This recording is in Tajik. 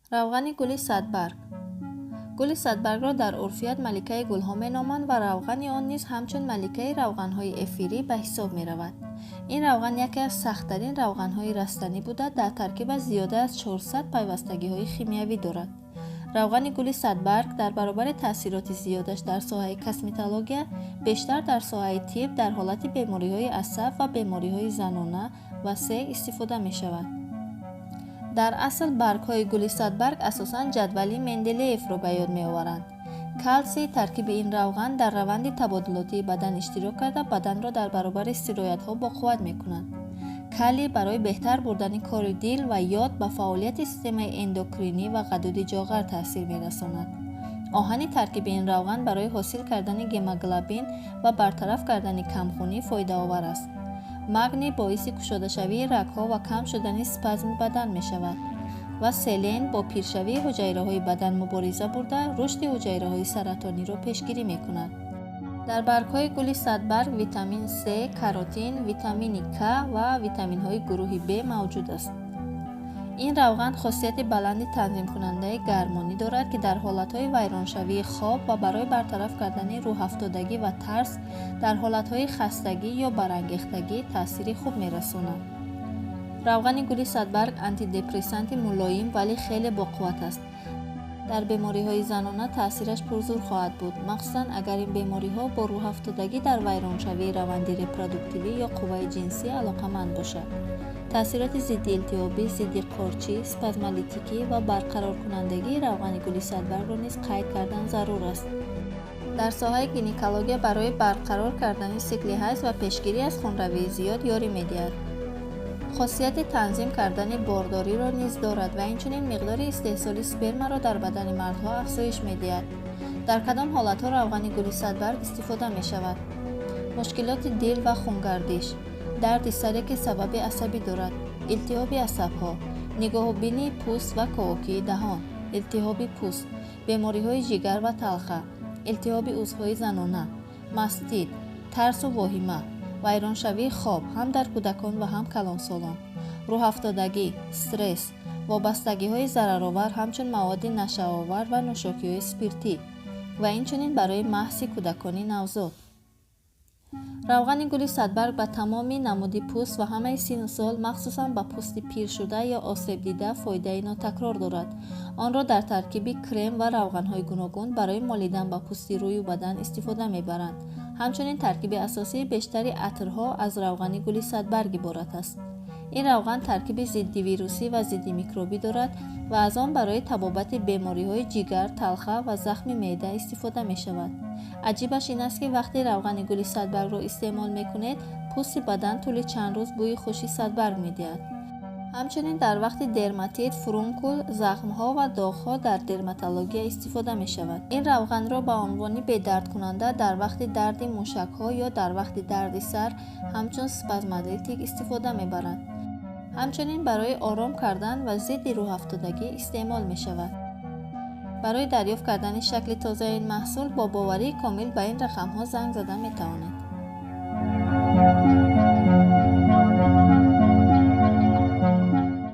Равғани гули садбарг. Гули садбаргро дар урфият маликаи гулҳо меноманд ва равғани он низ ҳамчун маликаи равғанҳои эфирӣ ба ҳисоб меравад. Ин равған яке аз сахттарин равғанҳои растанӣ буда, дар таркибаш зиёда аз 400 пайвастагиҳои химиявӣ дорад. Равғани гули садбарг дар баробари таъсироти зиёдаш дар соҳаи косметология, бештар дар соҳаи тиб дар ҳолати бемориҳои асаб ва бемориҳои занона васеъ истифода мешавад. Дар асл баргҳои гули садбарг асосан ҷадвали Менделеевро ба ёд меоваранд. Калсий таркиби ин равған дар раванди табодулотии бадан иштирок карда, баданро дар баробари сироятҳо боқувват мекунад. Калий барои беҳтар бурдани кори дил ва ёд, ба фаъолияти системаи эндокринӣ ва ғадуди ҷоғар таъсир мерасонад. Оҳани таркиби ин равған барои ҳосил кардани гемоглобин ва бартараф кардани камхунӣ фоидаовар аст. Магний боиси кушодашавии рагҳо ва кам шудани спазми бадан мешавад ва селен бо пиршавии ҳуҷайраҳои бадан мубориза бурда, рушди ҳуҷайраҳои саратониро пешгирӣ мекунад. Дар баргҳои гули садбарг витамин С, каротин, витамини К ва витаминҳои гурӯҳи Б мавҷуд аст. Ин равған хосияти баланди танзимкунандаи гармонӣ дорад, ки дар ҳолатҳои вайроншавии хоб ва барои бартараф кардани рӯҳафтодагӣ ва тарс, дар ҳолатҳои хастагӣ ё барангехтагӣ таъсири хуб мерасонад. Равғани гули садбарг антидепрессанти мулоим, вале хеле боқувват аст. Дар бемориҳои занона таъсираш пурзур хоҳад буд, махсусан агар ин бемориҳо бо рӯҳафтодагӣ дар вайроншавии раванди репродуктивӣ ё қувваи ҷинсӣ алоқаманд бошад. Таъсироти зиддиилтиҳобӣ, зидди қорчӣ, спазмолитикӣ ва барқароркунандагии равғани гули садбаргро низ қайд кардан зарур аст. Дар соҳаи гинекология барои барқарор кардани сикли ҳайз ва пешгирӣ аз хунравии зиёд ёрӣ медиҳад. Хосияти танзим кардани бордориро низ дорад ва инчунин миқдори истеҳсоли спермаро дар бадани мардҳо афзоиш медиҳад. Дар кадом ҳолатҳо равғани гули садбарг истифода мешавад? Мушкилоти дил ва хунгардиш, дарди саре, ки сабаби асабӣ дорад, илтиҳоби асабҳо, нигоҳубинии пӯст ва ковокии даҳон, илтиҳоби пӯст, бемориҳои ҷигар ва талха, илтиҳоби узвҳои занона, мастит, тарсу воҳима, вайроншавии хоб ҳам дар кӯдакон ва ҳам калонсолон, рӯҳафтодагӣ, стресс, вобастагиҳои зараровар ҳамчун маводи нашъаовар ва нӯшокиҳои спиртӣ ва инчунин барои маҳси кӯдакони навзод. Равғани гули садбарг ба тамоми намуди пӯст ва ҳамаи синну сол, махсусан ба пӯсти пиршуда ё осебдида фоидаи нотакрор дорад. Онро дар таркиби крем ва равғанҳои гуногун барои молидан ба пӯсти рӯю бадан истифода мебаранд. Ҳамчунин таркиби асосии бештари атрҳо аз равғани гули садбарг иборат аст. Ин равған таркиби зиддивирусӣ ва зиддимикробӣ дорад ва аз он барои табобати бемориҳои ҷигар, талха ва захми меъда истифода мешавад. Аҷибаш ин аст, ки вақте равғани гули садбаргро истеъмол мекунед, пӯсти бадан тӯли чанд рӯз бӯи хуши садбарг медиҳад. Ҳамчунин дар вақти дерматит, фурункул, захмҳо ва доғҳо дар дерматология истифода мешавад. Ин равғанро ба унвони бедардкунанда дар вақти дарди мушакҳо ё дар вақти дарди сар ҳамчун спазмолитик истифода мебаранд. Ҳамчунин барои ором кардан ва зидди рӯҳафтодагӣ истеъмол мешавад. Барои дарёфт кардани шакли тозаи ин маҳсул бо боварии комил ба ин рақамҳо занг зада метавонед.